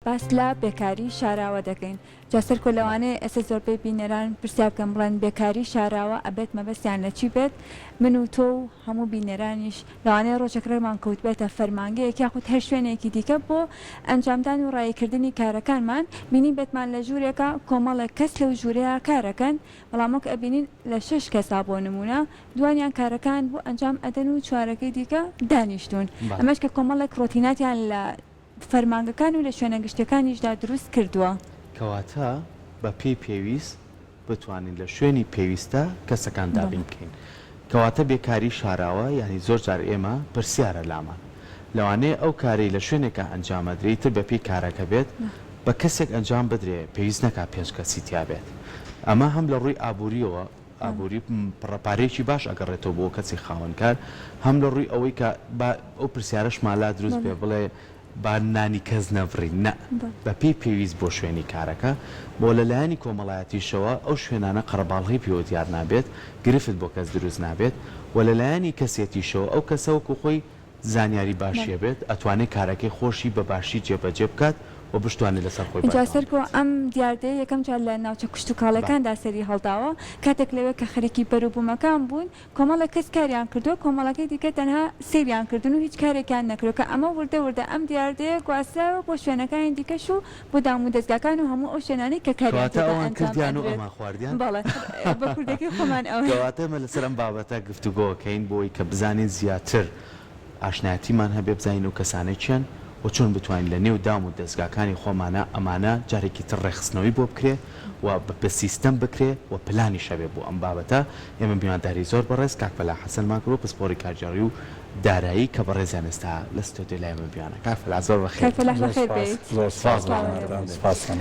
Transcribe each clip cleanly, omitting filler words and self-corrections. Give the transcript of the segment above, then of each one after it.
باس لە بێکاری شاراوە دەکەین. جا سەرکۆ لەوانەیە ئێستا زۆربەی بینەران پرسیار بکەن بڵێن بێکاری شاراوە ئەبێت مەبەستیان لە چی بێت؟ من و تۆ و هەموو بینەرانیش لەوانەیە ڕۆژێک ڕێمان کەوتبێتە فەرمانگەیەک یاخود هەر شوێنێکی دیکە بۆ ئەنجامدان و ڕاییکردنی کارەکانمان بینیبێتمان لە ژوورێکا کۆمەڵێک کەس لەو ژوورەیا کارەکەن بەڵام وەک ئەبینین لە شەش کەسا بۆ نموونە دوانیان کارەکان بۆ ئەنجام ئەدەن و چوارەکەی دیکە دانیشتوون ئەمەش کە کۆمەڵێک ڕۆتیناتیان لە فەرمانگەکان و لە شوێنە گشتیەکانیشدا دروست کردووە. کەواتە بە پێی پێویست بتوانین لە شوێنی پێویستدا کەسەکان دابین بکەین. کەواتە بێکاری شاراوە یانی زۆر جار ئێمە پرسیارە لامان. لەوانەیە ئەو کارەی لە شوێنێکا ئەنجام ئەدرێ ئیتر بە پێی کارەکە بێت بە کەسێک ئەنجام بدرێ پێویست نەکا پێنج کەسی تیا بێت. ئەمە هەم لە ڕووی ئابووریەوە ئابووری بڕە پارەیەکی باش ئەگەڕێتەوە بۆ کەسی خاوەن کار، هەم لە ڕووی ئەوەی کە با ئەو پرسیارەشمان لا دروست بێ بڵێ با نانی کەس نەبڕین، نا بە پێی پێویست بۆ شوێنی کارەکە، بۆ لە لایەنی کۆمەڵایەتیشەوە ئەو شوێنانە قەرەباڵغی پێوە دیار نابێت، گرفت بۆ کەس دروست نابێت و لە لایەنی کەسێتیشەوە ئەو کەسە وەکو خۆی زانیاری باشی هەبێت ئەتوانێت کارەکەی خۆشی بە باشی جێبەجێ بکات و بشتوانێت لەسەر خۆی جا بەردەوام سەرکۆ بێت. ئەم دیاردەیە یەکەم جار لە ناوچە کشتوکاڵیەکاندا سەری هەڵداوە، کاتێک لەوێ کە خەریکی بەروبومەکان بوون کۆمەڵێک کەس کاریان کردووە کۆمەڵەکەی دیکە تەنها سەیریان کردوون و هیچ کارێکیان نەکردووە کە ئەمە وردە وردە ئەم دیاردەیە گواسترایەوە بۆ شوێنەکانی دیکەش و بۆ دامودەزگاکان و هەموو ئەو شوێنانەی کە کاریان کەواتە تێدا ئەوان ئەنجام کردیان و ئەدرێت. ئەمان خواردیان؟ بەڵێ بە کوردەکەی خۆمان ئەوەیە. کەواتە ئێمە لەسەر ئەم بابەتە گفتوگۆ ئەکەین بۆ ئەوەی کە بزانین زیاتر ئاشنایەتیمان هەبێ بزانین ئەو کەسانە کێن و چۆن بتوانین لە نێو دام و دەزگاکانی خۆمانا ئەمانە جارێکی تر ڕێکخستنەوەی بۆ بکرێ و بە سیستەم بکرێ و پلانیش هەبێ بۆ ئەم بابەتە ئێمە میوانداری زۆر بەڕێز کاک فەلاح حەسەنمان کردوە پسپۆڕی کارگێڕی و دارایی کە بەڕێزیان ئێستا لە ستۆدیۆ لای ئێمە میوانە کاک فەلاح زۆر بەخێر کاک فەلاح بێی. زۆر بەخێر سپاس بێیت. زۆر سپاس سپاس بۆ بۆ جەنابتان ئامادەبوونت. سپاستان.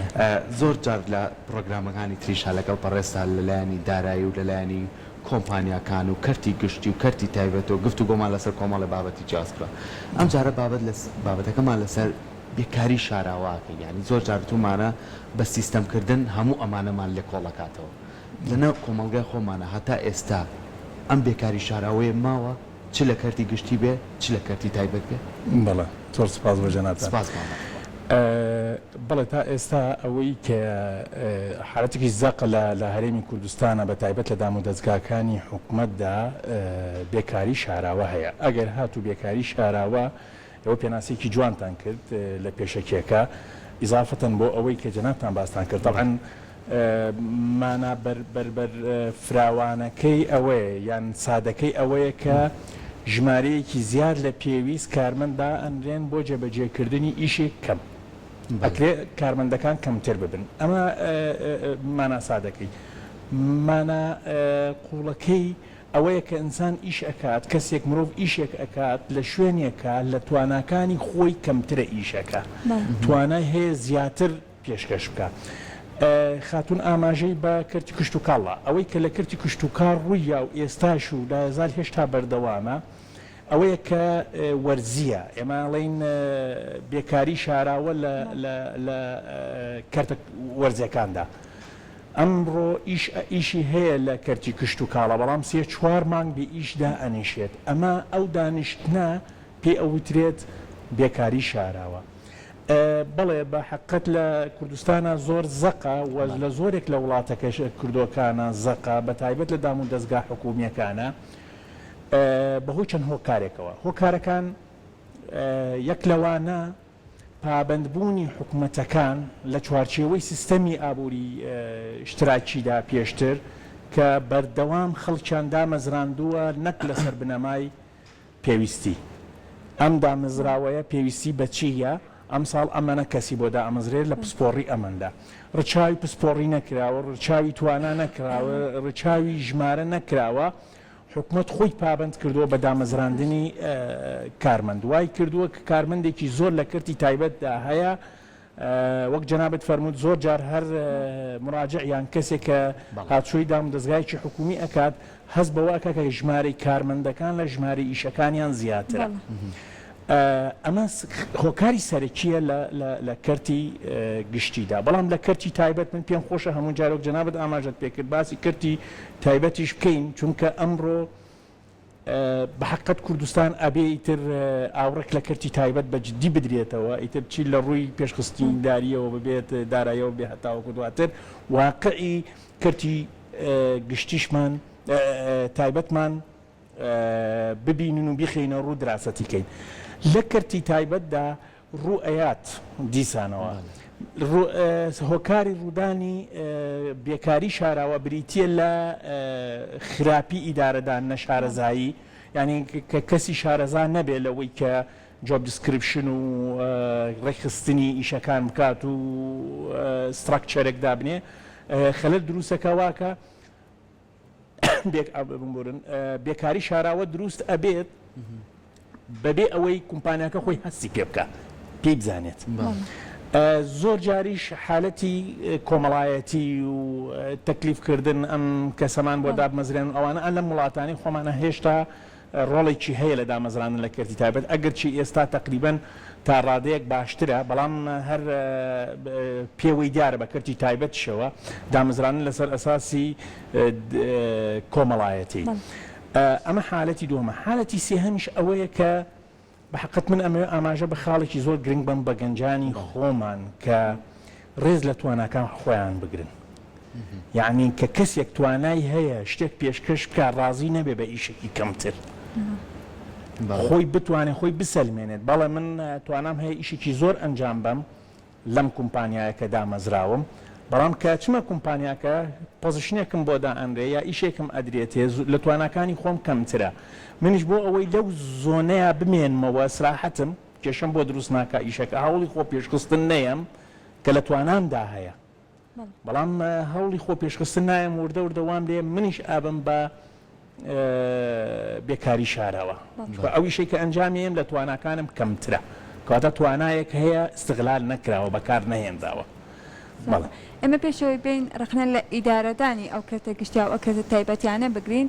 زۆر جار لە پڕۆگرامەکانی تریشا لەگەڵ بەڕێزتا لە لایەنی دارایی و لە لایەنی کۆمپانیاکان و کەرتی گشتی و کەرتی تایبەت و گفتوگۆمان لەسەر کۆمەڵێ بابەتی جیاواز کردوە ئەم جارە بابەت لە بابەتەکەمان لەسەر بێکاری شاراوە ئەکەین یانی زۆر جار وتومانە بە سیستەم کردن هەموو ئەمانەمان لێ کۆڵەکاتەوە لەناو کۆمەڵگای خۆمانا هەتا ئێستا ئەم بێکاری شاراوەیە ماوە چ لە کەرتی گشتی بێ چ لە کەرتی تایبەت بێ؟ بەڵێ زۆر سوپاس بۆ جەنابتان. سپاس مامە تەڵا. بەڵێ تا ئێستا ئەوەی کە حالەتێکی زەقە لە لە هەرێمی کوردستانە بە تایبەت لە دامودەزگاکانی حکومەتدا بێکاری شاراوە هەیە ئەگەر هاتوو بێکاری شاراوە ئێوە پێناسەیەکی جوانتان کرد لە پێشەکیەکە ئیزافەتەن بۆ ئەوەی کە جەنابتان باستان کرد تەبعەن مانا بەر بەر بەر فراوانەکەی ئەوەیە یان سادەکەی ئەوەیە کە ژمارەیەکی زیاد لە پێویست کارمەند دائەنرێن بۆ جێبەجێکردنی ئیشێک کەم ئەکرێ کارمەندەکان کەمتر ببن ئەمە مانا سادەکەی مانا قوڵەکەی ئەوەیە کە ئینسان ئیش ئەکات، کەسێک مرۆڤ ئیشێک ئەکات لە شوێنێکا لە تواناکانی خۆی کەمترە ئیشەکە توانای هەیە زیاتر پێشکەش بکا. خاتوون ئاماژەی بە کەرتی کشتوکاڵ دا، ئەوەی کە لە کەرتی کشتوکاڵ ڕووی یا و ئێستاش و لایەزال هێشتا بەردەوامە ئەوەیە کە وەرزییە، ئێمە ئەڵێین بێکاری شاراوە لە لە لە کەرتە وەرزیەکاندا. ئەمڕۆ ئیش ئیشی هەیە لە کەرتی کشتوکاڵە بەڵام سێ چوار مانگ بێ ئیش دائەنیشێت ئەمە ئەو دانیشتنە پێی ئەوترێت بێکاری شاراوە بەڵێ بە حەقت لە کوردستانا زۆر زەقە و لە زۆرێک لە وڵاتەکەش کوردۆکانا زەقە بە تایبەت لە دام و دەزگا حکومیەکانا بەهۆی چەند هۆکارێکەوە هۆکارەکان یەک لەوانە پابەندبوونی حکومەتەکان لە چوارچێوەی سیستەمی ئابووری ئیشتراکیدا پێشتر کە بەردەوام خەڵکیان دامەزراندووە نەک لەسەر بنەمای پێویستی. ئەم دامەزراوەیە پێویستی بە چی یە؟ ئەمساڵ ئەمەنە کەسی بۆ دامەزرێت لە پسپۆڕی ئەمەندا. ڕچاوی پسپۆڕی نەکراوە، ڕچاوی توانا نەکراوە، ڕچاوی ژمارە نەکراوە. حکومەت خۆی پابەند کردووە بە دامەزراندنی کارمەند، وای کردووە کە کارمەندێکی زۆر لە کەرتی تایبەتدا هەیە، وەک جەنابت فەرمووت زۆر جار هەر مراجع یان کەسێک کە هاتوچۆی دامودەزگایەکی حکومی ئەکات هەست بەوە ئەکات کە ژمارەی کارمەندەکان لە ژمارەی ئیشەکانیان زیاترە. ئەمە هۆکاری سەرەکییە لە کەرتی گشتیدا، بەڵام لە کەرتی تایبەت من پێم خۆشە هەموو جارێک جەنابت ئاماژەت پێکرد باسی کەرتی تایبەتیش بکەین، چونکە ئەمڕۆ. بە حەقت کوردستان ئەبێ ئیتر ئاوڕێک لە کەرتی تایبەت بە جدی بدرێتەوە ئیتر چی لە ڕووی پێشخستنی داریەوە ببێت دارایەوە بێ هەتاوەکو دواتر واقعی کەرتی گشتیشمان تایبەتمان ببینن و بیخەینە ڕوو دراسەتی کەین لە کەرتی تایبەتدا ڕوو ئەیات دیسانەوە هۆکاری ڕوودانی بێکاری شاراوە بریتییە لە خراپی ئیدارەدان نەشارەزایی یانی کە کەسی شارەزا نەبێ لەوەی کە job description و ڕێکخستنی ئیشەکان بکات و structure ێک دابنێ خەلەل دروستەکە واکە بمبورن بێکاری شاراوە دروست ئەبێت بەبێ ئەوەی کومپانیاکە خۆی هەستی پێ بکە پێی بزانێت زۆر جاریش حالەتی کۆمەڵایەتی و تەکلیفکردن ئەم کەسەمان بۆ دابمەزرێن ئەوانە ئەن لەم وڵاتانی خۆمانە هێشتا ڕۆڵێکی هەیە لە دامەزراندن لە کەرتی تایبەت، ئەگەرچی ئێستا تەقریبەن تا ڕادەیەک باشترە، بەڵام هەر پێوەی دیارە بە کەرتی تایبەتیشەوە دامەزراندن لەسەر ئەساسی کۆمەڵایەتی. ئەمە حالەتی دووەمە. حالەتی سێهەمیش ئەوەیە کە بە حەقت من ئەمەوێ ئاماژە بە خاڵێکی زۆر گرنگ بەم بە گەنجانی خۆمان کە ڕێز لە تواناکان خۆیان بگرن. یەعنی کە کەسێک توانای هەیە شتێک پێشکەش بکا ڕازی نەبێ بە ئیشێکی کەمتر خۆی بتوانێت خۆی بسەلمێنێت بەڵێ من توانام هەیە ئیشێکی زۆر ئەنجام بەم لەم کومپانیایە کە دامەزراوم بەڵام کە چمە کومپانیاکە position ێکم بۆ دائەنرێ یا ئیشێکم ئەدرێتێ لە تواناکانی خۆم کەمترە منیش بۆ ئەوەی لەو zone ەیە بمێنمەوە سراحەتم کێشەم بۆ دروست ناکا ئیشەکە هەوڵی خۆ پێشخستن نەیەم کە لە توانامدا هەیە بەڵام هەوڵی خۆ پێشخستن نایەم وردە وردە وام لێ منیش ئابم بە بێکاری شاراوە چونکە ئەو ئیشەی کە ئەنجامی ئەم لە تواناکانم کەمترە کەواتە توانایەک هەیە استغلال نەکراوە بەکار نەهێنراوە بەڵێ. ئێمە پێش ئەوەی بێین ڕەخنە لە ئیدارەدانی ئەو کەرتە گشتیا و ئەو کەرتە تایبەتیانە بگرین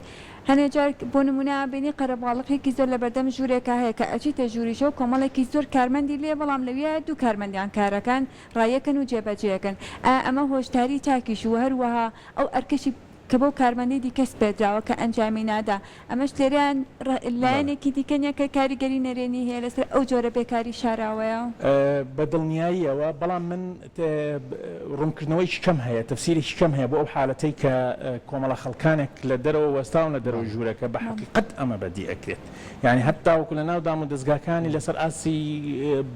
هەنێ جار بۆ نمونە بینی قەرەباڵغێکی زۆر لەبەردەم ژوورێکا هەیە کە ئەچیتە ژووریشەوە کۆمەڵێکی زۆر کارمەندی لێیە بەڵام لەویایە دوو کارمەندیان کارەکەن ڕایەکەن و جێبەجێکەن ئایا ئەمە هۆشداری تاکیش و هەروەها ئەو ئەرکەشی کە بەو کارمەندەی دیکە سپێردراوە کە ئەنجامی نادا ئەمەش لێرەیان لایەنێکی دیکە نیە کە کاریگەری نەرێنی هەیە لەسەر ئەو جۆرە بێکاری شاراوەیە؟ بە دڵنیاییەوە، بەڵام من ڕوونکردنەوەیەکی کەم هەیە، تەفسیرێکی کەم هەیە بۆ ئەو حالەتەی کە کۆمەڵە خەڵکانێک لە دەرەوە وەستاون لە دەرەوەی ژوورەکە، بە حەقیقەت ئەمە بەدی ئەکرێت. یانی هەتاوەکو لە ناو دامودەزگاکانی لەسەر ئاستی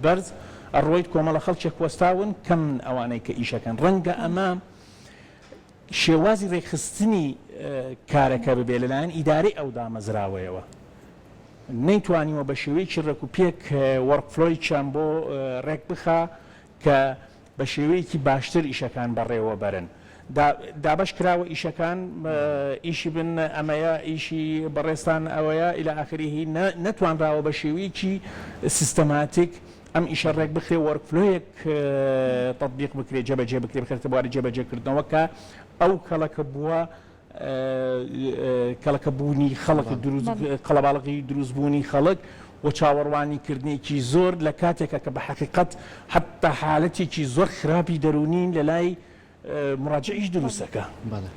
بەرز ئەڕۆیت کۆمەڵە خەڵکێک وەستاون، کەمن ئەوانەی کە ئیشەکەن. ڕەنگە ئەمە شێوازی ڕێکخستنی کارەکە ببێت لەلایەن ئیدارەی ئەو دامەزراوەیەوە نەیتوانیوە بە شێوەیەکی ڕێک و پێک workflow ێکیان بۆ ڕێک بخا کە بە شێوەیەکی باشتر ئیشەکان بەڕێوە بەرن. دابەش کراوە ئیشەکان ئیشی بن ئەمەیە ئیشی بەڕێزتان ئەوەیە إلى آخره نەتوانراوە بە شێوەیەکی سیستەماتیک ئەم ئیشە ڕێک بخرێ workflow یەک تەتبیق بکرێ جێبەجێ بکرێ بخرێتە بواری جێبەجێکردنەوە کە ئەو کەڵەکە بووە کەڵەکە بوونی خەڵک دروست قەڵەباڵغی دروست بوونی خەڵک و چاوەڕوانی کردنێکی زۆر لە کاتێکە کە بە حەقیقەت حتا حالەتێکی زۆر خراپی دەروونی لە لای مراجعیش دروست ئەکا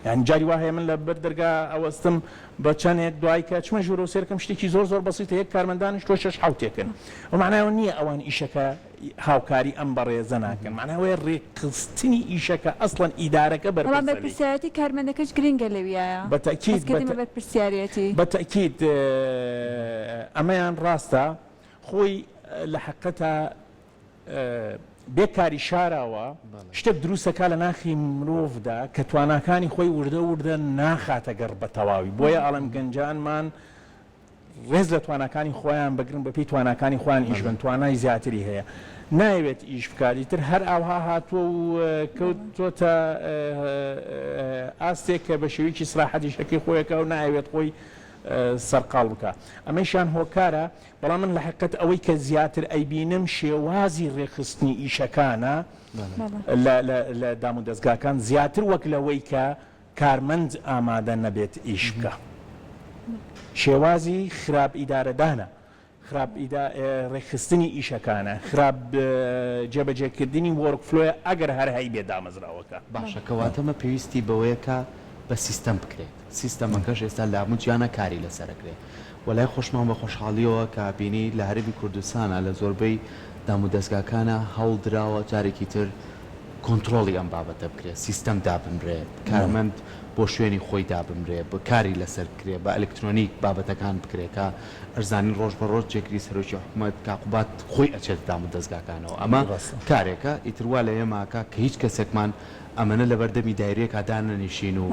یانی جاری وا هەیە من لە بەر دەرگا ئەوەستم بە چەنێک دوای کە چمە ژوورەوە سێرکەم شتێکی زۆر زۆر بەسیتە یەک کارمەندانش تۆ شەش حوتێکن ئەو معناوە نییە ئەوان ئیشەکە هاوکاری ئەم بەڕێزە ناکەن معناوەیە ڕێکخستنی ئیشەکە ئەسڵەن ئیدارەکە بەڵام بەرپرسە لێی. بەرپرسیارێتی کارمەندەکەش گرنگە لەویایە بە تەئکید هەستکردن بە بەرپرسیارێتی. بە تەئکید ئەمەیان ڕاستە خۆی لە حەقەتا بێ کاری شاراوە شتێک دروست دەکات لە ناخی مرۆڤدا کە تواناکانی خۆی وردە وردە ناخاتە گەڕ بە تەواوی بۆیە ئەڵێم گەنجانمان ڕێز لە تواناکانی خۆیان بگرن بەپێی تواناکانی خۆیان ئیش بن توانای زیاتری هەیە نایەوێت ئیش بکات ئیتر هەر ئاوها هاتووە و کەوتۆتە ئاستێک کە بە شێوەیەکی سراحەت ئیشەکەی خۆیەکە و نایەوێت خۆی سەرقاڵ بکە ئەمەیشان هۆکارە بەڵام من لە حەقیقەت ئەوەی کە زیاتر ئەیبینم شێوازی ڕێکخستنی ئیشەکانە لە دامودەزگاکان زیاتر وەک لەوەی کە کارمەند ئامادە نەبێت ئیش بکا شێوازی خراپ ئیدارەدانە خراپ ڕێکخستنی ئیشەکانە خراپ جێبەجێکردنی workflow ە ئەگەر هەر هەیبێ دامەزراوەکە. باشە کەواتە مە پێویستی بەوەیە کە بە سیستەم بکرێت سیستەمەکەش ئێستا لە هەموو جیهانا کاری لەسەر ئەکرێ. و لای خۆشمان بە خۆشحاڵیەوە کە بینی لە هەرێمی کوردستانا لە زۆربەی دامودەزگاکانا هەوڵ دراوە جارێکی تر کۆنتڕۆڵی ئەم بابەتە بکرێ، سیستەم دابنرێ، کارمەند بۆ شوێنی خۆی دابنرێ، کاری لەسەر بکرێ، بە ئەلکترۆنیک بابەتەکان بکرێ کە ئەشزانین ڕۆژ بە ڕۆژ جێگری سەرۆکی حکومەت کاک قوباد خۆی ئەچێتە دامودەزگاکانەوە ئەمە کارێکە ئیتر وا لە ئێمە ئەکا کە هیچ کەسێکمان ئەمەنە لەبەردەمی دایرەیەکا دانەنیشین و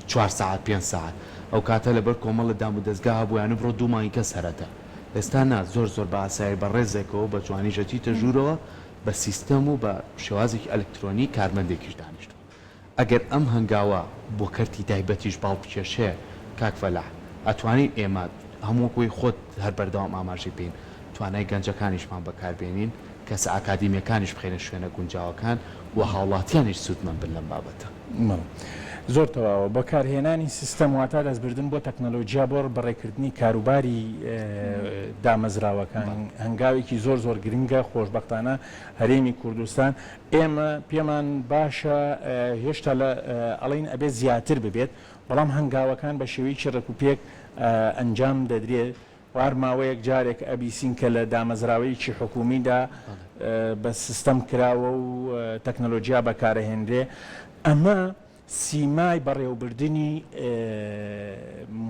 چوار سەعات پێنج سەعات ئەو کاتە لەبەر کۆمەڵە دامودەزگا هەبوو یانی بڕۆ دوو مانگی کەس هەرەتە ئێستا نا زۆر زۆر بە ئاسایی بە ڕێزێکەوە بە جوانیش ئەچیتە ژوورەوە بە سیستەم و بە شێوازێکی ئەلکترۆنی کارمەندێکیش دانیشتووە ئەگەر ئەم هەنگاوە بۆ کەرتی تایبەتیش باڵ بکێشێ کاک فەلاح ئەتوانین ئێمە هەم وەک وەی خۆت هەر بەردەوام ئاماژەی پێین توانای گەنجەکانیشمان بەکار بێنین کەسە ئاکادیمیەکانیش بخەینە شوێنە گونجاوەکان و هاوڵاتیانیش سوودمەند بن لەم بابەتە. بەڵێ زۆر تەواوە. بەکارهێنانی سیستەم واتا دەستبردن بۆ تەکنەلۆجیا بۆ بەڕێکردنی کاروباری دامەزراوەکان هەنگاوێکی زۆر زۆر گرنگە، خۆشبەختانە هەرێمی کوردستان ئێمە پێمان باشە هێشتا لە ئەڵێین ئەبێ زیاتر ببێت، بەڵام هەنگاوەکان بە شێوەیەکی ڕێکوپێک ئەنجام دەدرێت و هەر ماوەیەک جارێک ئەبیسین کە لە دامەزراوەیەکی حکوومیدا بە سیستەم کراوە و تەکنەلۆجیا بەکارەهێنرێ، ئەمە سیمای بەڕێوەبردنی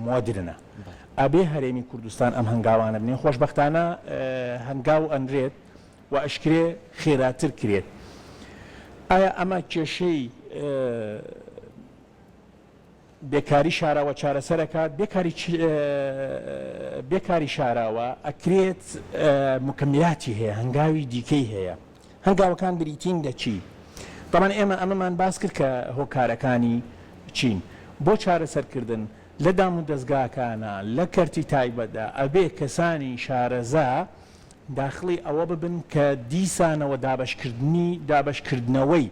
مۆدرنە. ئەبێ هەرێمی کوردستان ئەم هەنگاوانە بنێ، خۆشبەختانە هەنگاو ئەنرێت و ئەشکرێ خێراتر کرێت. ئایا ئەمە کێشەی بێکاری شاراوە چارەسەر ئەکات؟ بێکاری شاراوە ئەکرێت موکەمیلاتی هەیە، هەنگاوی دیکەی هەیە. هەنگاوەکان بریتین لە چی؟ تەبعەن ئێمە ئەمەمان باس کرد کە هۆکارەکانی چین. بۆ چارەسەرکردن لە دامودەزگاکانا، لە کەرتی تایبەتدا ئەبێ کەسانی شارەزا داخڵی ئەوە ببن کە دیسانەوە دابەشکردنی دابەشکردنەوەی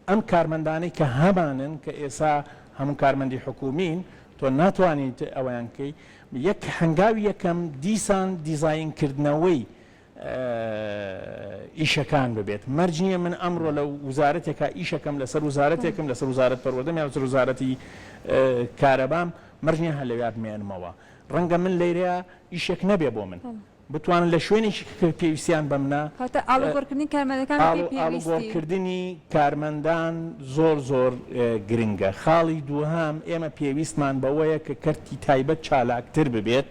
ئەم کارمەندانەی کە هەمانن کە ئێسا هەموو کارمەندی حکوومین تۆ ناتوانیت ئەوەیان بکەی یەک هەنگاوی یەکەم دیسان دیزاین کردنەوەی ئیشەکان ببێت مەرج نییە من ئەمڕۆ لە وزارەتێکا ئیشەکەم لەسەر وزارەتێکم لەسەر وزارەت پەروەردەم یان لەسەر وزارەتی کارەبام مەرج نییە هەر لەویا بمێنمەوە ڕەنگە من لەیرەیا ئیشێک نەبێ بۆ من بتوانن لە شوێنێکی کە پێویستیان بە منە. کەواتە ئاڵوگۆڕکردنی کارمەندەکان بەپێی پێویستی. ئاڵوگۆڕکردنی کارمەندان زۆر زۆر گرنگە. خاڵی دووهەم، ئێمە پێویستمان بەوەیە کە کەرتی تایبەت چالاکتر ببێت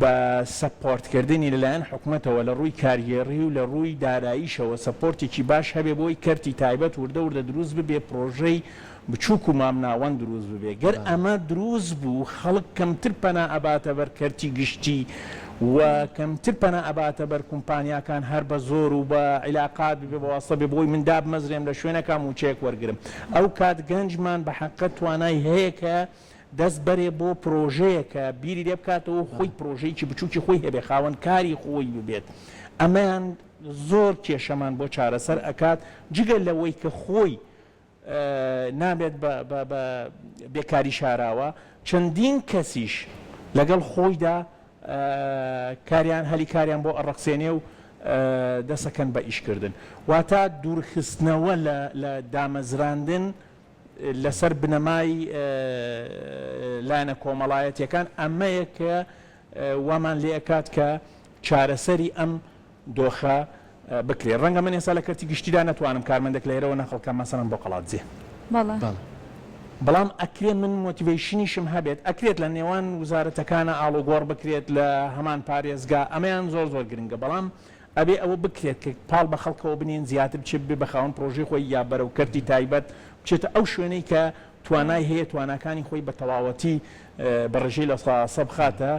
بە سەپۆرتکردنی لەلایەن حکومەتەوە لە ڕووی کارگێڕی و لە ڕووی داراییشەوە سەپۆرتێکی باش هەبێ بۆی کەرتی تایبەت وردە وردە دروست ببێ پرۆژەی بچووک و مامناوەند دروست ببێ گەر ئەمە دروست بوو خەڵک کەمتر پەنا ئەباتە بەر کەرتی گشتی و کەمتر پەنا ئەباتە بەر کومپانیاکان هەر بە زۆر و بە عیلاقات ببێ بە واستە بێ بۆی من دابمەزرێم لە شوێنەکا مووچەیەک وەرگرم ئەو کات گەنجمان بە حەقیقەت توانای هەیە کە دەست بەرێ بۆ پرۆژەیەک کە بیری لێ بکاتەوە و خۆی پرۆژەیەکی بچووکی خۆی هەبێ خاوەن کاری خۆی ببێت ئەمەیان زۆر کێشەمان بۆ چارەسەر ئەکات جگە لەوەی کە خۆی نابێت بە بێکاری شاراوە، چەندین کەسیش لەگەڵ خۆیدا کاریان هەلی کاریان بۆ ئەڕەخسێنێ و دەسەکەن بە ئیشکردن. واتە دوورخستنەوە لە دامەزراندن لەسەر بنەمای لایەنە کۆمەڵایەتیەکان ئەمەیە کە وامان لێ ئەکات کە چارەسەری ئەم دۆخە بکرێ ڕەنگە من ئێستا لە کەرتی گشتیدا نەتوانم کارمەندێک لێرەوە نەقڵ کەم مەسەلەن بۆ قەڵادزێ. بەڵێ. بەڵام ئەکرێ من motivation یشم هەبێت ئەکرێت لە نێوان وزارەتەکانا ئاڵوگۆڕ بکرێت لە هەمان پارێزگا ئەمەیان زۆر زۆر گرنگە بەڵام ئەبێ ئەوە بکرێت کە پاڵ بە خەڵکەوە بنێن زیاتر بچێت ببێ بە خاوەن پرۆژەی خۆی یا بەرەو کەرتی تایبەت بچێتە ئەو شوێنەی کە توانای هەیە تواناکانی خۆی بە تەواوەتی بە ڕێژەی 100% بخاتە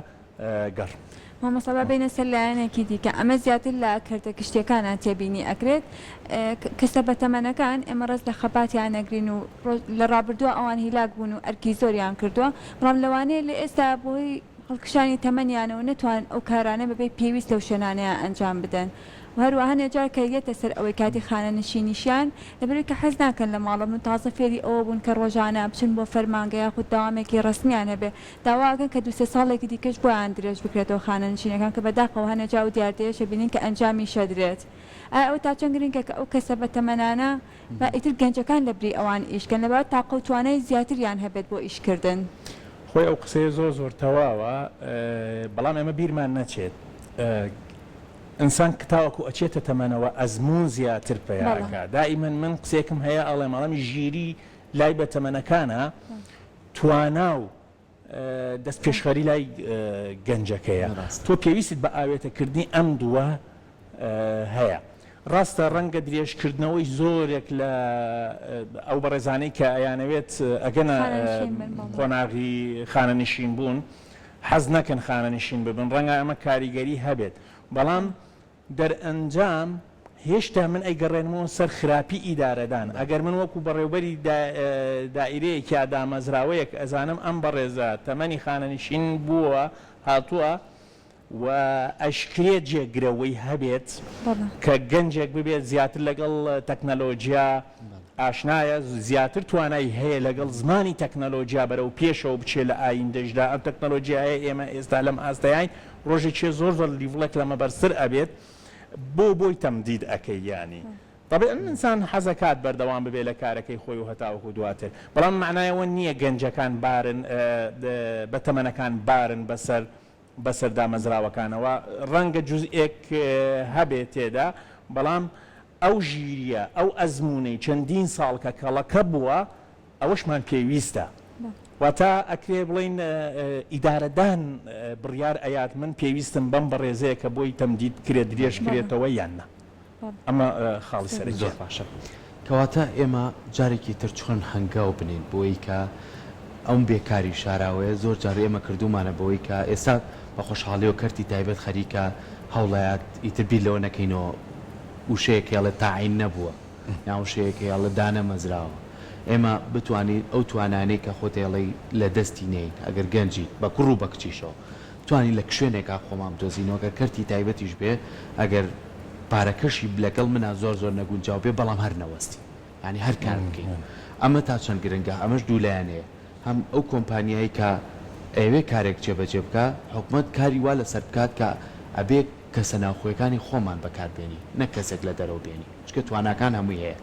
گەڕ. مامۆستا با بێینە سەر لایەنێکی دیکە ئەمە زیاتر لە کەرتە گشتیەکانا تێبینی ئەکرێت کەسە بەتەمەنەکان ئێمە ڕێز لە خەباتیان ئەگرین و لە ڕابردووە ئەوان هیلاک بوون و ئەرکی زۆریان کردووە بەڵام لەوانەیە لە ئێستا بەهۆی هەڵکشانی تەمەنیانەوە نەتوانن ئەو کارانە بەبێ پێویست لەو شوێنانەیا ئەنجام بدەن و هەروەها هەنێ جار کە یەتە سەر ئەوەی کاتی خانەنشینیشیان لەبەرئەوەی کە حەز ناکەن لە ماڵەوە بن تازە فێری ئەوە بوون کە ڕۆژانە بچن بۆ فەرمانگە یاخود دەوامێکی ڕەسمیان هەبێ داوا ئەکەن کە دوو سێ ساڵێکی دیکەش بۆیان درێژ بکرێتەوە خانەنشینەکان کە بەداخەوە هەنێ جار ئەو دیاردەیەش ئەبینین کە ئەنجامیش ئەدرێت ئایا ئەوە تا چەند گرنگە کە ئەو کەسە بەتەمەنانە با ئیتر گەنجەکان لەبری ئەوان ئیش کەن لەبەر تاقە و توانای زیاتریان هەبێت بۆ ئیش کردن. خۆی ئەو قسەیە زۆر زۆر تەواوە بەڵام ئێمە بیرمان نەچێت ئینسان کە تاوەکو ئەچێتە تەمەنەوە ئەزموون زیاتر پەیا ئەکا دائیمەن من قسەیەکم هەیە ئەڵێم ئەڵێم ژیری لای بەتەمەنەکانە توانا و دەست پێشخەری لای گەنجەکەیە تۆ پێویستت بە ئاوێتەکردنی ئەم دووە هەیە. ڕاستە ڕەنگە درێژکردنەوەی زۆرێک لە ئەو بەڕێزانەی کە ئەیانەوێت ئەگەنە قۆناغی خانەنشین بوون حەز نەکەن خانەنشین ببن ڕەنگە ئەمە کاریگەری هەبێت بەڵام دەرئەنجام هێشتا من ئەیگەڕێنمەوە سەر خراپی ئیدارەدان ئەگەر من وەکو بەڕێوبەری دائیرەیەک یا دامەزراوەیەک ئەزانم ئەم بەڕێزە تەمەنی خانەنشین بووە هاتووە و ئەشکرێت جێگرەوەی هەبێت کە گەنجێک ببێت زیاتر لەگەڵ تەکنەلۆجیا ئاشنایە زیاتر توانای هەیە لەگەڵ زمانی تەکنەلۆجیا بەرەو پێشەوە بچێت لە ئایندەشدا ئەم تەکنەلۆجیایە ئێمە ئێستا لەم ئاستەیاین ڕۆژێکێ زۆر زۆر level ێک لەمە بەرزتر ئەبێت بۆ بۆی تەمدید ئەکەی یانی تەبعەن ئینسان حەزەکات بەردەوام ببێت لە کارەکەی خۆی و هەتاوەکو دواتر بەڵام مەعنای ئەوە نییە گەنجەکان بارن بەتەمەنەکان بارن بەسەر بەسەر دامەزراوەکانەوە، ڕەنگە جوزئێک هەبێت تێدا، بەڵام ئەو ژیرییە، ئەو ئەزموونەی چەندین ساڵ کە کەڵەکە بووە، ئەوەشمان پێویستە. واتە ئەکرێ بڵێین ئیدارەدان بڕیار ئەیات من پێویستم بەم بەڕێزەیە کە بۆی تەمدید بکرێت، درێژ کرێتەوە یان نا. ئەمە خاڵی سەرەکیە. زۆر باشە کەواتە ئێمە جارێکی تر چۆن هەنگاو بنێین بۆی کە ئەم بێکاری شاراوەیە زۆر جار ئێمە کردوومانە بەوەی کە ئێستا بە خۆشحاڵیەوە کەرتی تایبەت خەریکە هەوڵەیات ئیتر بیر لەوە نەکەینەوە وشەیەک هەیە ئەڵێ تاعین نەبووە یان وشەیەک هەیە ئەڵێ دانەمەزراوە ئێمە بتوانین ئەو توانانەی کە خۆت ئەڵێی لە دەستی نەین ئەگەر گەنجیت بە کوڕ و بە کچیشەوە بتوانین لە شوێنێکا خۆمان بدۆزینەوە گەر کەرتی تایبەتیش بێ ئەگەر پارەکەشی لەگەڵ منا زۆر زۆر نەگونجاو بێ بەڵام هەر نەوەستین یانی هەر کار بکەین ئەمە تا چەند گرنگە ئەمەش دوو لایەنەیە هەم ئەو کۆمپانیای کە ئەیەوێ کارێک جێبەجێ بکا حکومەت کاری وا لەسەر بکات کە ئەبێ کەسە ناوخۆیەکانی خۆمان بەکار بێنی نەک کەسێک لە دەرەوە بێنی چونکە تواناکان هەمووی هەیە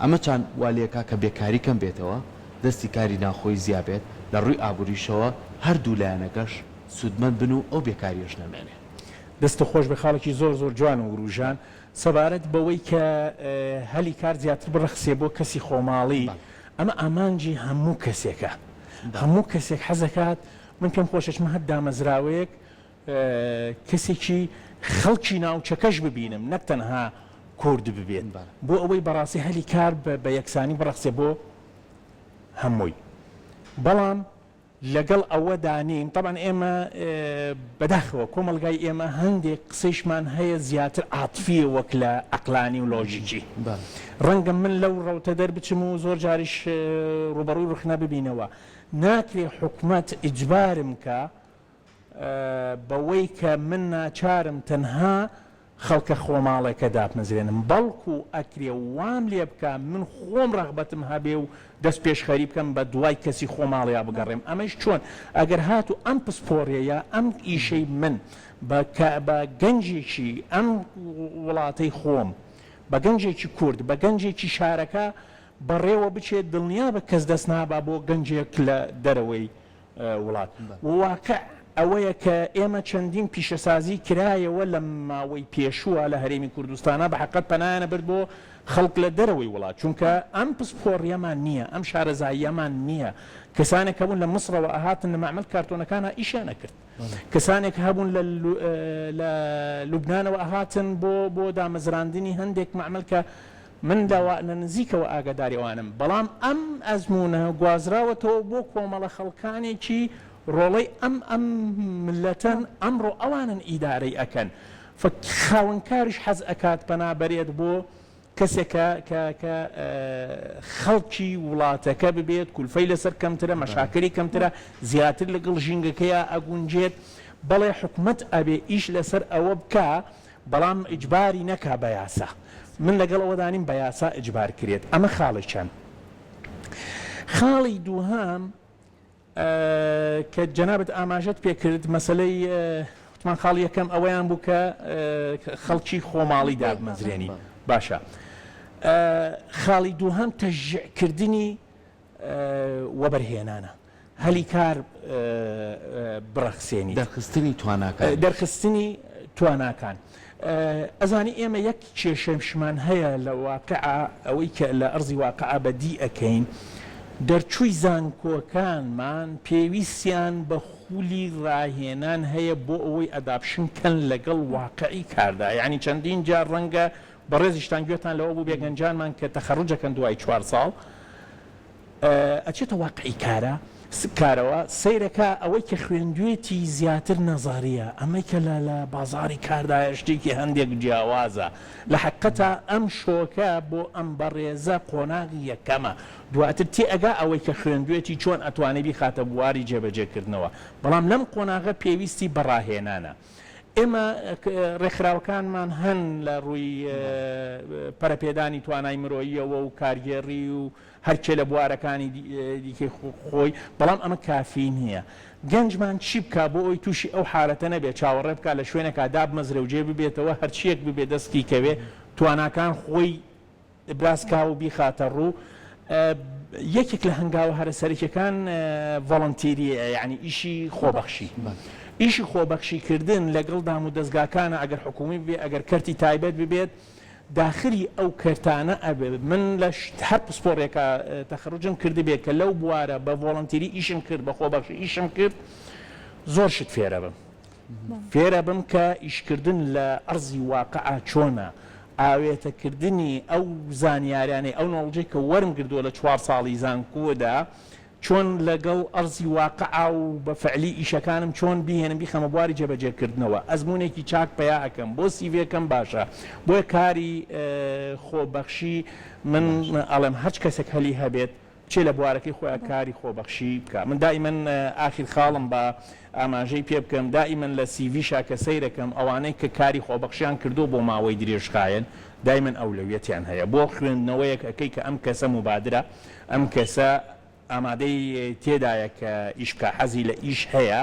ئەمە چان وا لێکا کە بێکاری کەم بێتەوە دەستی کاری ناوخۆیی زیا بێت، لە ڕووی ئابووریشەوە هەردوو لایەنەکەش سوودمەند بن و ئەو بێکارییەش نەمێنێ. دەستت خۆش بێ خاڵێکی زۆر زۆر جوان وروژان سەبارەت بەوەی کە هەلی کار زیاتر بڕەخسێ بۆ کەسی خۆماڵی ئەمە ئامانجی هەموو کەسێکە هەموو کەسێک حەزەکات من پێم خۆشە چمە هەر دامەزراوەیەک کەسێکی خەڵکی ناوچەکەش ببینم نەک تەنها کورد ببێت بۆ ئەوەی بەڕاستی هەلی کار بە یەکسانی بڕەخسێ بۆ هەمووی بەڵام لەگەڵ ئەوەدا نین تەبعەن ئێمە بەداخەوە کۆمەڵگای ئێمە هەندێک قسەیشمان هەیە زیاتر عاتفیە وەک لە عەقلانی و لۆژیکی ڕەنگە من لەو ڕەوتە دەربچم و زۆر جاریش ڕوبەڕووی ڕخنە ببینەوە ناکرێ حکومەت ئیجبارم کە بەوەی کە من ناچارم تەنها خەڵکە خۆماڵێکە دابمەزرێنم، بەڵکو ئەکرێ وام لێ بکا من خۆم ڕەغبەتم هەبێ و دەست پێشخەری بکەم بە دوای کەسی خۆماڵیا بگەڕێم، ئەمەیش چۆن؟ ئەگەر هاتوو ئەم پسپۆڕیە یا ئەم ئیشەی من بە بە گەنجێکی ئەم وڵاتەی خۆم، بە گەنجێکی کورد، بە گەنجێکی شارەکە بەڕێوە بچێت، دڵنیابە کەس دەست نابا بۆ گەنجێک لە دەرەوەی وڵات و واقع ئەوەیە کە ئێمە چەندین پیشەسازی کرایەوە لە ماوەی پێشووە لە هەرێمی کوردستانا بە حەقەت پەنایانە برد بۆ خەڵک لە دەرەوەی وڵات چونکە ئەم پسپۆڕیەمان نییە ئەم شارەزاییەمان نییە کەسانێک هەبوون لە مسڕەوە ئەهاتن لە مەعمەل کارتۆنەکانا ئیشیان ئەکرد کەسانێک هەبوون لە لە لوبنانەوە ئەهاتن بۆ بۆ دامەزراندنی هەندێک مەعمەل کە من لە لە نزیکەوە ئاگاداری ئەوانم، بەڵام ئەم ئەزموونە گوازراوەتەوە بۆ کۆمەڵە خەڵکانێکی ڕۆڵەی ئەم ئەم مللەتەن، ئەمڕۆ ئەوانن ئیدارەی ئەکەن، فە خاوەنکاریش حەز ئەکات پەنا بەرێت بۆ کەسێک کە کە کە خەڵکی وڵاتەکە ببێت، کولفەی لەسەر کەمترە، مەشاکلی کەمترە، زیاتر لەگەڵ ژینگەکەیا ئەگونجێت، بەڵێ حکومەت ئەبێ ئیش لەسەر ئەوە بکا بەڵام ئیجباری نەکا بە یاسا. من لەگەڵ ئەوەدا نیم بە یاسا ئیجبار کرێت. ئەمە خاڵی چەند. خاڵی دووهەم کە جەنابت ئاماژەت پێ کرد مەسەلەی وتمان خاڵی یەکەم ئەوەیان بوو کە خەڵکی خۆماڵی دابمەزرێنی. باشە. خاڵی دووهەم تەشجیع کردنی وەبەرهێنانە. هەلی کار بڕەخسێنیت. دەرخستنی تواناکانیش. دەرخستنی تواناکان. ئەزانی ئێمە یەک کێشەشمان هەیە لە واقعا، ئەوەی کە لە ئەرزی واقعا بەدی ئەکەین، دەرچووی زانکۆکانمان پێویستیان بە خولی ڕاهێنان هەیە بۆ ئەوەی adaption کەن لەگەڵ واقعی کاردا، یانی چەندین جار ڕەنگە بەڕێزیشتان گوێتان لەوە بووبێ گەنجانمان کە تەخەروج ئەکەن دوای چوار ساڵ ئەچێتە واقعی کارە کارەوە سەیرەکا ئەوەی کە خوێندوێتی زیاتر نەزەریە ئەمەی کە لە لە بازاڕی کاردایە شتێکی هەندێک جیاوازە لە حەقیقەتا ئەم شۆکە بۆ ئەم بەڕێزە قۆناغی یەکەمە دواتر تێئەگا ئەوەی کە خوێندوێتی چۆن ئەتوانێ بیخاتە بواری جێبەجێ کردنەوە بەڵام لەم قۆناغە پێویستی بە ڕاهێنانە ئێمە ڕێکخراوەکانمان هەن لە ڕووی پەرەپێدانی توانای مرۆییەوە و کارگێڕی و هەر کێ لە بوارەکانی دیکەی خۆی، بەڵام ئەمە کافی نییە. گەنجمان چی بکا بۆ ئەوەی تووشی ئەو حالەتە نەبێ، چاوەڕێ بکا لە شوێنێکا دابمەزرێ و جێ ببێتەوە، هەرچییەک ببێ دەستی کەوێ، تواناکان خۆی ئیبراز کا و بیخاتە ڕوو. یەکێک لە هەنگاوە هەرە سەرەکیەکان ڤۆڵەنتیرییە، یانی ئیشی خۆبەخشی. ئیشی خۆبەخشی کردن لەگەڵ دامودەزگاکانە، ئەگەر حکوومی ببێ، ئەگەر کەرتی تایبەت ببێت، داخلی ئەو کەرتانە ئەبێ من لە هەر پسپۆڕێکا تەخەروجم کردبێ کە لەو بوارە بە ڤۆڵەنتیری ئیشم کرد بە خۆبەخشی ئیشم کرد زۆر شت فێرەبم فێرەبم کە ئیشکردن لە ئەرزی واقعا چۆنە ئاوێتەکردنی ئەو زانیارانەی ئەو knowledge ەی کە وەرم گردووە لە چوار ساڵی زانکۆدا چۆن لەگەڵ ئەرزی واقع و بە فعلی ئیشەکانم چۆن بیهێنم بیخەمە بواری جێبەجێ کردنەوە ئەزموونێکی چاک پەیا ئەکەم بۆ سیڤێکەم باشە بۆیە کاری خۆبەخشی من ئەڵێم هەرچ کەسێک هەلی هەبێت بچێ لە بوارەکەی خۆیا کاری خۆبەخشی بکا من دائیمەن ئاخیر خاڵم با ئاماژەی پێ بکەم دائیمەن لە سیڤیشا کە سەیرەکەم ئەوانەی کە کاری خۆبەخشیان کردووە بۆ ماوەی درێژخایەن دایمەن ئەولەویەتیان هەیە بۆ خوێندنەوەیەک ئەکەی کە ئەم کەسە موبادرە ئەم کەسە ئامادەی تێدایە کە ئیش بکا، حەزی لە ئیش هەیە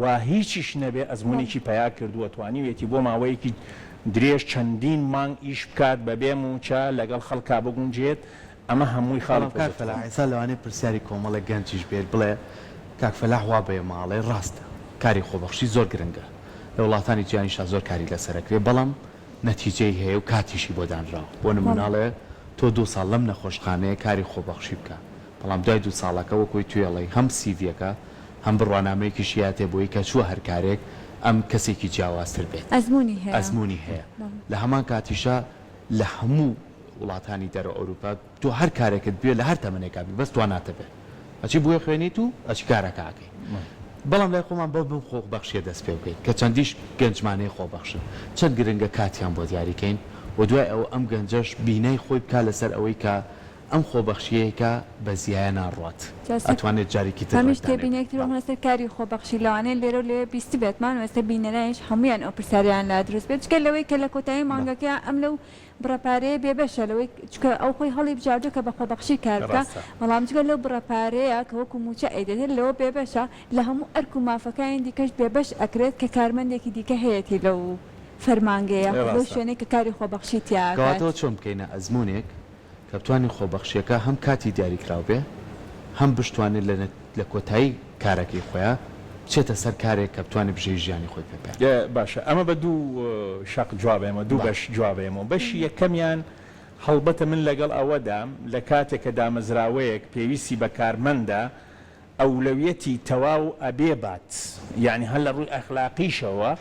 و هیچیش نەبێ ئەزموونێکی پەیا کردووە، توانیویەتی بۆ ماوەیەکی درێژ چەندین مانگ ئیش بکات بەبێ مووچە، لەگەڵ خەڵکا بگونجێت، ئەمە هەمووی خاڵی بەڵام کاک پۆزەتیڤە. فەلاح ئێستا لەوانەیە پرسیاری کۆمەڵێک گەنجیش بێت بڵێ کاک فەلاح وا بە ئێمە ئەڵێ ڕاستە کاری خۆبەخشی زۆر گرنگە لە وڵاتانی جیهانیشا زۆر کاری لەسەر ئەکرێ بەڵام نەتیجەی هەیە و کاتیشی بۆ دانراوە بۆ نمونە ئەڵێ تۆ دوو ساڵ لەم نەخۆشخانەیە کاری خۆبەخشی بکە بەڵام دوای دوو ساڵەکە وەکوی توێڵەی هەم سیڤیەکە هەم بڕوانامەیەکیشی یاتێ بۆی کە چووە هەر کارێک ئەم کەسێکی جیاوازتر بێت ئەزموونی هەیە ئەزموونی هەیە لە هەمان کاتیشا لە هەموو وڵاتانی دەرەوە ئەوروپا تۆ هەر کارێکت بوێ لە هەر تەمەنێکا بی بەس توانات هەبێ ئەچی بۆی خوێنیت و ئەچی کارەکە ئەکەی بەڵام لای خۆمان بەو بم خۆبەخشیە دەست پێ بکەین کە چەندیش گەنجمان هەیە خۆبەخشن چەند گرنگە کاتیان بۆ دیاری کەین و دوای ئەوە ئەم گەنجەش بینای خۆی بکا لەسەر ئەوەی کە ئەم خۆبەخشیەیە کە بە زیایە ناڕوات ئەتوانێت جارێکی تر هەمیش ڕێک دانێ تێبینێک تر بەڵێ. لەسەر کاری خۆبەخشی لەوانەیە لێرە و لەوێ بیستبێتمان و ئێستا بینەرانیش هەموویان ئەو پرسیارەیان لا دروست بێت جگە لەوەی کە لە کۆتایی مانگەکەیا ئەم لەو بڕە پارەیە بێبەشە لەوەی چونکە ئەو خۆی هەڵی بژاردووە کە بە خۆبەخشی کار بکا ڕاستە. بەڵام جگە لەو بڕە پارەیە کە وەکو مووچە ئەیدەێت لەوە بێبەشە لە هەموو ئەرک و مافەکانی دیکەش بێبەش ئەکرێت کە کارمەندێکی دیکە هەیەتی لەو فەرمانگەیە یاخود لەو ڕاستە. شوێنەی کە کاری خۆبەخشی تیا ئەکات. کەواتەوە چۆن بکەینە ئەزموونێک کە بتوانین خۆبەخشیەکە هەم کاتی دیاریکراو بێ هەم بشتوانێت لە لە کۆتایی کارەکەی خۆیا بچێتە سەر کارێک کە بتوانێت بژێوی ژیانی خۆی پێ پەیا بکات. باشە ئەمە بە دوو شەق جواب ئەیەمەوە دوو بەش جواب ئەیەمەوە بەشی یەکەمیان هەڵبەتە من لەگەڵ ئەوەدام لە کاتێک کە دامەزراوەیەک پێویستی بە کارمەندە ئەولەویەتی تەواو ئەبێ بات یانی هەر لە ڕووی ئەخلاقیشەوە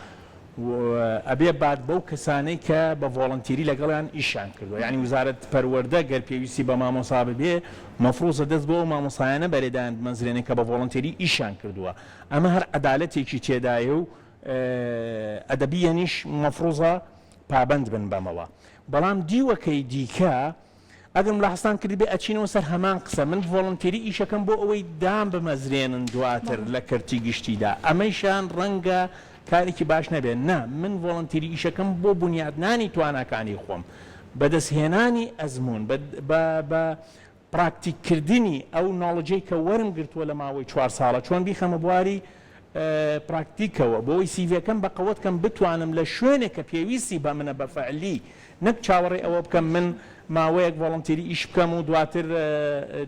ئەبێ بات بەو کەسانەی کە بە ڤۆڵەنتیری لەگەڵیان ئیشیان کردووە یانی وزارەت پەروەردە گەر پێویستی بە مامۆسا ببێ مەفروزە دەست بۆ ئەو مامۆسایانە بەرێ دایانبمەزرێنێ کە بە ڤۆڵەنتێری ئیشیان کردووە ئەمە هەر عەدالەتێکی تێدایە و ئەدەبیەنیش مەفروزە پابەند بن بەمەوە بەڵام دیوەکەی دیکە ئەگەر ملاحەزتان کردبێ ئەچینەوە سەر هەمان قسە، من ڤۆڵنتێری ئیشەکەم بۆ ئەوەی دامبمەزرێنن دواتر لە کەرتی گشتیدا، ئەمەیشان ڕەنگە کارێکی باش نەبێ، نا من ڤۆڵنتیری ئیشەکەم بۆ بونیادنانی تواناکانی خۆم، بەدەستهێنانی ئەزموون، بە بە پراکتیککردنی ئەو knowledge ەی کە وەرم گرتووە لە ماوەی چوار ساڵە چۆن بیخەمە بواری پراکتیکەوە بۆ ئەوەی سیڤیەکەم بەقوەت کەم بتوانم لە شوێنێک کە پێویستی بە منە بە فعلی نەک چاوەڕێی ئەوە بکەم من. ماوەیەک ڤۆڵنتیری ئیش بکەم و دواتر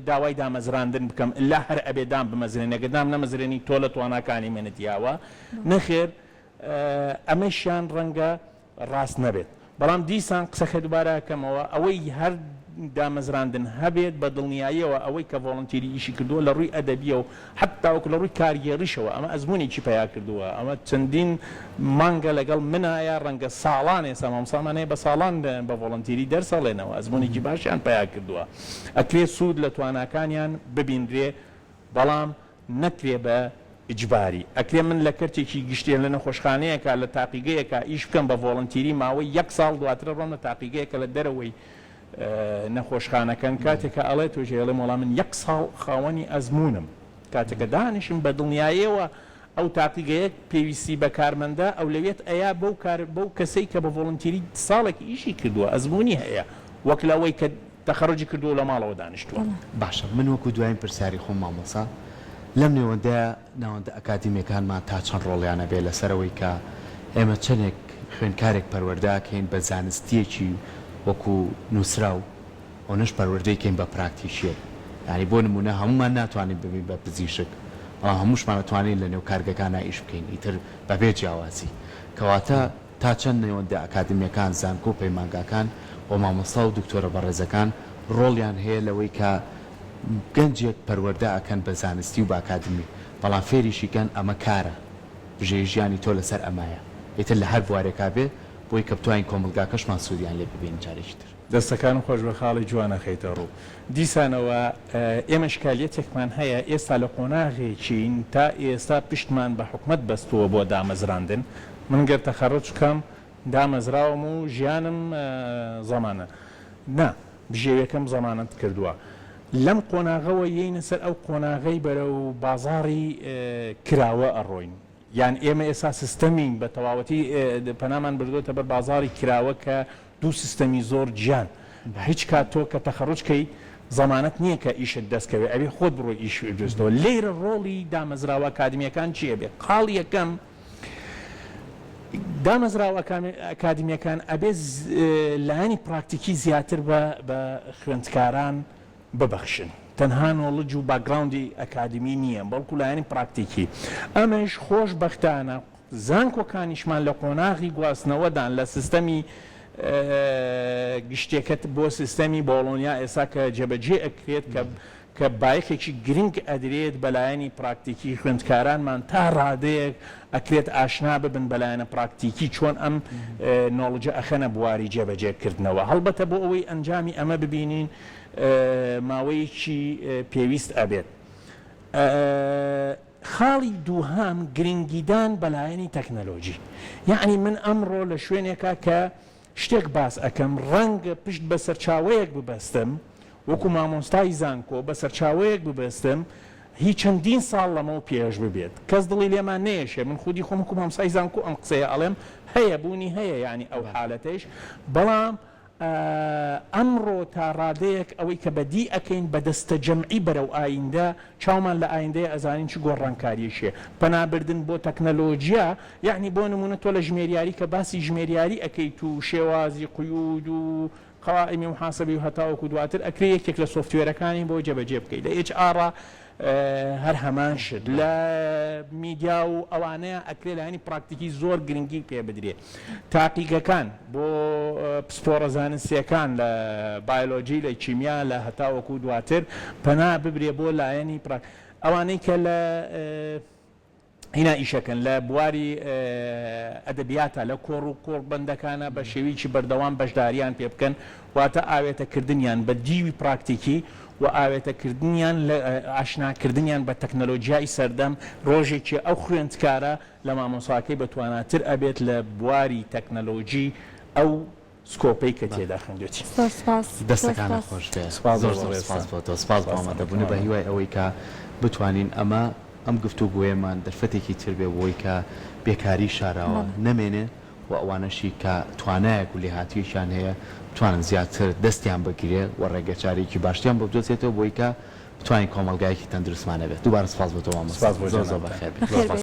داوای دامەزراندن بکەم ئلا هەر ئەبێ دام بمەزرێنی ئەگەر دام نەمەزرێنی تۆ لە تواناکانی منت یاوە نەخێر ئەمەشیان ڕەنگە ڕاست نەبێت بەڵام دیسان قسەکە دوبارە ئەکەمەوە ئەوەی هەر دامەزراندن هەبێت بە دڵنیاییەوە ئەوەی کە ڤۆڵنتیری ئیشی کردووە لە ڕووی ئەدەبییەوە حەتتا وەکو لە ڕووی کارگێڕیشەوە ئەمە ئەزموونێکی پەیا کردووە ئەمە چەندین مانگە لەگەڵ منایە ڕەنگە ساڵان ئێستا مامۆستامان هەیە بە ساڵان بە ڤۆڵنتیری دەرس ئەڵێنەوە ئەزموونێکی باشیان پەیا کردووە ئەکرێ سوود لە تواناکانیان ببینرێ بەڵام نەکرێ بە ئیجباری. ئەکرێ من لە کەرتێکی گشتی لە نەخۆشخانەیەکا لە تاقیگەیەکا ئیش بکەم بە ڤۆڵنتیری ماوەی یەک ساڵ دواتر ڕۆم لە تاقیگەیەکە لە دەرەوەی نەخۆشخانەکەن کاتێکە ئەڵێ تۆژێ ئەڵێم وەڵا من یەک ساڵ خاوەنی ئەزموونم کاتێکە دانیشم بە دڵنیایەوە ئەو تاقیگەیە پێویستی بە کارمەندە ئەولەویەت ئەیا بەو کار بەو کەسەی کە بە ڤۆڵنتیری ساڵێک ئیشی کردووە ئەزموونی هەیە وەک لەوەی کە تەخەروجی کردووە و لە ماڵەوە دانیشتووە. باشە من وەکو دواین پرسیاری خۆم مامۆسا لەم نێوەندەیا ناوەندە ئەکادیمیەکانمان تا چەند ڕۆڵیان ئەبێ لەسەر ئەوەی کە ئێمە چەنێک خوێندکارێک پەروەردە ئەکەین بە زانستیەکی وەکو نوسراو ئەونەش پەروەردەی کەین بە پراکتیکیەک یانی بۆ نمونە هەموومان ناتوانین ببین بە پزیشک بەڵام هەمووشمان ئەتوانین لە نێو کارگەکانا ئیش بکەین ئیتر بەبێ جیاوازی کەواتە تا چەند نێوەندە ئەکادمییەکان، زانکۆ و پەیمانگاکان و مامۆستا و دکتۆرە بەڕێزەکان ڕۆڵیان هەیە لەوەی کە گەنجێک پەروەردە ئەکەن بە زانستی و بە ئەکادمی بەڵام فێریشی کەن ئەمە کارە بژێوی ژیانی تۆ لەسەر ئەمایە ئیتر لە هەر بوارێکا بێ بۆی کە بتوانین کۆمەڵگاکەشمان سوودیان لێ ببینین جارێکی تر. دەستەکانت خۆش بێ خاڵی جوان ئەخەیتە ڕوو. دیسانەوە ئێمە شکالیەتێکمان هەیە ئێستا لە قۆناغێکین تا ئێستا پشتمان بە حکومەت بەستووە بۆ دامەزراندن من گەر تەخەروج بکەم دامەزراوم و ژیانم زەمانە نا بژێویەکەم زەمانەت کردووە لەم قۆناغەوە یەینە سەر ئەو قۆناغەی بەرەو بازاڕی کراوە ئەڕۆین یان ئێمە ئێستا سیستەمین بە تەواوەتی پەنامان بردۆتە بەر بازاڕی کراوە کە دوو سیستەمی زۆر جیان هیچ کات تۆ کە تەخەروج کەی زەمانەت نییە کە ئیشت دەست کەوێ ئەبێ خۆت بڕۆی ئیش بدۆزیتەوە لێرە ڕۆڵی دامەزراوە ئەکادمییەکان چی ئەبێ خاڵی یەکەم دامەزراوە ئەکادمییەکان ئەبێ لایەنی پراکتیکی زیاتر بە خوێندکاران ببەخشن تەنها knowledge و background ی ئەکادمی نییە بەڵکو لایەنی پراکتیکی ئەمەش خۆشبەختانە زانکۆکانیشمان لە قۆناغی گواستنەوەدان لە سیستەمی گشتیەکە بۆ سیستەمی بۆڵۆنیا ئێستا کە جێبەجێ ئەکرێت کە کە بایەخێکی گرنگ ئەدرێت بە لایەنی پراکتیکی خوێندکارانمان تا ڕادەیەک ئەکرێت ئاشنا ببن بە لایەنە پراکتیکی چۆن ئەم knowledge ە ئەخەنە بواری جێبەجێ کردنەوە هەڵبەتە بۆ ئەوەی ئەنجامی ئەمە ببینین ماوەیەکی پێویست ئەبێت. خاڵی دووهەم گرنگیدان بە لایەنی تەکنەلۆجی یەعنی من ئەمڕۆ لە شوێنێکا کە شتێک باس ئەکەم ڕەنگە پشت بە سەرچاوەیەک ببەستم وەکو مامۆستای زانکۆ بە سەرچاوەیەک ببەستم هی چەندین ساڵ لەمەو پێش ببێت کەس دڵی لێمان نەیەشێ من خودی خۆم وەکو مامۆستای زانکۆ ئەم قسەیە ئەڵێم هەیە بوونی هەیە یەعنی ئەو حالەتەیش بەڵام ئەمڕۆ تا ڕادەیەک ئەوەی کە بەدی ئەکەین بە دەستەجەمعی بەرەو ئایندە چاومان لە ئایندەیە ئەزانین چ گۆڕانکاریەکی هەیە پەنا بردن بۆ تەکنەلۆجیا یەعنی بۆ نمونە تۆ لە ژمێریاری کە باسی ژمێریاری ئەکەیت و شێوازی قیود و قەوائیمی موحاسەبی و هەتاوەکو دواتر ئەکرێ یەکێک لە سۆفتوێرەکانی بۆ جێبەجێ بکەیت لە HR هەر هەمان شت لە میدیا و ئەوانەیە ئەکرێ لایەنی پراکتیکی زۆر گرنگی پێ بدرێ تاقیگەکان بۆ پسپۆڕە زانستیەکان لە بایۆلۆجی لە کیمیا لە هەتاوەکو دواتر پەنا ببرێ بۆ لایەنی پراک ئەوانەی کە لە هینا ئیشەکەن لە بواری ئەدەبیاتا لە کۆڕ و کۆڕبەندەکانا بە شێویکی بەردەوام بەشداریان پێ بکەن واتە ئاوێتە کردنیان بە دیوی پراکتیکی و ئاوێتە کردنیان لە ئاشنا کردنیان بە تەکنەلۆجیای سەردەم ڕۆژێکی ئەو خوێندکارە لە مامۆساکەی بە تواناتر ئەبێت لە بواری تەکنەلۆجی ئەو scope ەی کە تێدا خوێندوێتی. زۆر سپاس. زۆر دەستەکانت سپاس. خۆش بێ سپاس بۆ زۆر زۆر سپاس بەڕێزتان. بۆ تۆ سپاس بۆ سپاستان ئامادەبوونت بە بکەم. هیوای ئەوەی کە بتوانین ئەمە ئەم گفتوگۆیەمان دەرفەتێکی تر بێ بۆی کە بێکاری شاراوە بەڵێ. نەمێنێ و ئەوانەشی کە توانایەک و لێهاتوویەکیان هەیە بتوانن زیاتر دەستیان بگرێ و ڕێگەچارەیەکی باشتریان بۆ بدۆزێتەوە بۆی کە بتوانین کۆمەڵگایەکی تەندروستمان هەبێت. دووبارە سپاس بۆ تۆ مامۆستا سپاس بۆ زۆر زۆر جەنابتان. بەخێر بێی. بەخێر بێی.